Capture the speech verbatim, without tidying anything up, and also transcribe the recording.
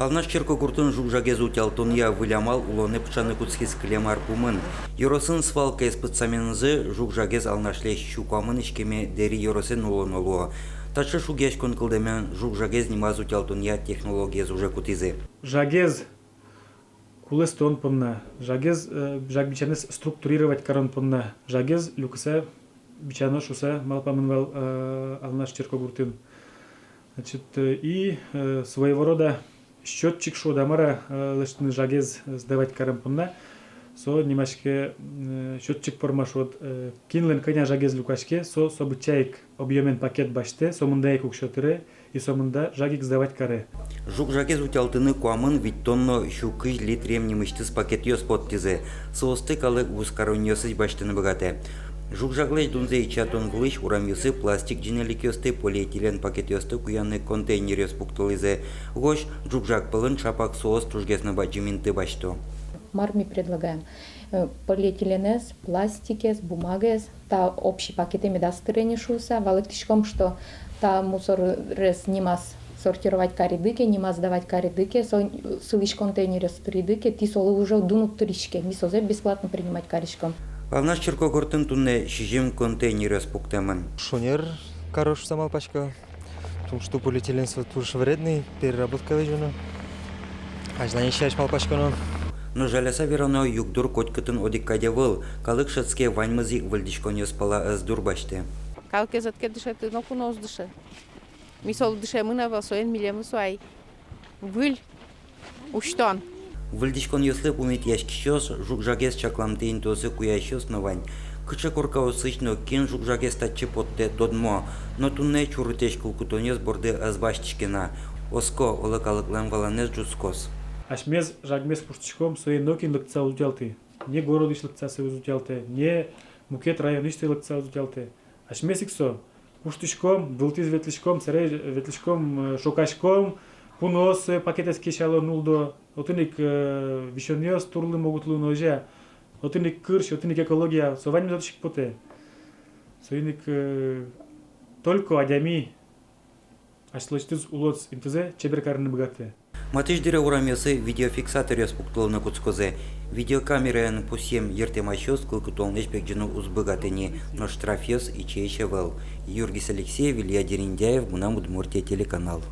Алнаш черкогуртын жуг-жагез утялтонъя выль амал улонэ пыӵаны кутскиз кылем ар пумын. Ёросын свалкаез пытсаменызы жуг-жагез Алнашлэсь сю куамын иськеме Дэри ёросын улоно луо. Таӵе шугъяськон кылдэмен жуг-жагез нимаз утялтонъя технологиез уже кутӥзы. Жагез кулэстон понна, жагез, э, жаг бичанэз структурировать карон понна, жагез люкыса бичано шуыса малпамын вал, э, Алнаш черкогуртын. Значит, э, и, э, своего рода счётчик шуод-а, мар-а, э, лэсьтыны жагез сдавать карем понна. Со нимаське, э, счётчик пӧрма шуод, э, кинлэн кӧня жагез люкаське, со, со быдӟа ик объёмен пакет басьтэ, со мында ик уксё тыре, и со мында жаг ик сдавать каре. Жуг-жагез утялтыны куамын витьтон но сю кызь литръем нимысьтыз пакетъёс поттӥзы. Соосты калык вузкаронниосысь басьтыны быгатэ. Жуг-жаглэсь дунзэ ичатон вылысь урамъёсы пластик ӟынеликъёсты, полиэтилен пакетъёсты куяны контейнеръёс пуктылӥзы. Гожъясь жуг-жаг пӧлын ӵапак соос тужгес но бадӟым инты басьто. Мар ми предлагаем? Э, полиэтиленэз, пластикез, бумагаез, та общий пакетэ медаз тыре ни шуыса, валэктӥськом, что та мусорез нимаз сортировать кариды ке, нимаз сдавать кариды ке, со, сылӥсь контейнерез тыриды ке, тӥ солы уже дун уд тыриське, ми сое бесплатно принимать кариськом. Алнаш черкогуртын туннэ сизьым контейнеръёс пуктэмын. Шонер каро шуыса малпасько. Потому что полиэтилен со туж вредный, переработка лэзёно. Азьланьысь малпаськоно. Но жаляса верано, югдур котькытын одӥг кадь ӧвӧл, калык шӧдске, ваньмыз ик выльдӥськонъёс пала ӧз дурбасьты. Калыкез ӧд ке дышеты, ноку но уз дыше. Ми солы дышемын ӧвӧл, соин милемлы со ай выль усьтон. Выльдӥськонъёслы пумитъяськисьёс, жуг-жагез чакламтэ интыосы куясьёс но вань. Кыӵе коркаосысь но кин жуг-жагез татчы поттэ, тодмо. Но туннэ чурытэсь кылкутонъёс борды ӧз басьтӥське на. Оско, оло, калыклэн валанэз ӝутскоз. Асьмес жагмес куштӥськом, сое нокин лыктыса уз утялты. Ни городысь лыктыса сое уз утялтэ, ни мукет районысь сое лыктыса уз утялтэ. Асьмес ик со куштӥськом, вылтӥз ветлӥськом, сэре ветлӥськом, э, шокаськом, пуныос, э, пакетэз кесяло, нулло. Отын ик, э, висёнъёс турлы могут луыны, озьы-а. Отын ик кырсь, отын ик экология, со ваньмыз отысь ик потэ. Соин ик, э, только адями асьсэлэсьтыз улон интызэ чебер карыны быгатэ. Матысь дыре урамъёсы видеофиксаторъёс пуктылыны кутскозы. Видеокамераен пусъем йыртэмасьёс кылкутонлэсь пегӟыны уз быгаты ни, но штрафъёс ичиесь ӧвӧл. Юргис Алексеев, Илья Дерендяев, «Мынам Удмуртие» телеканал.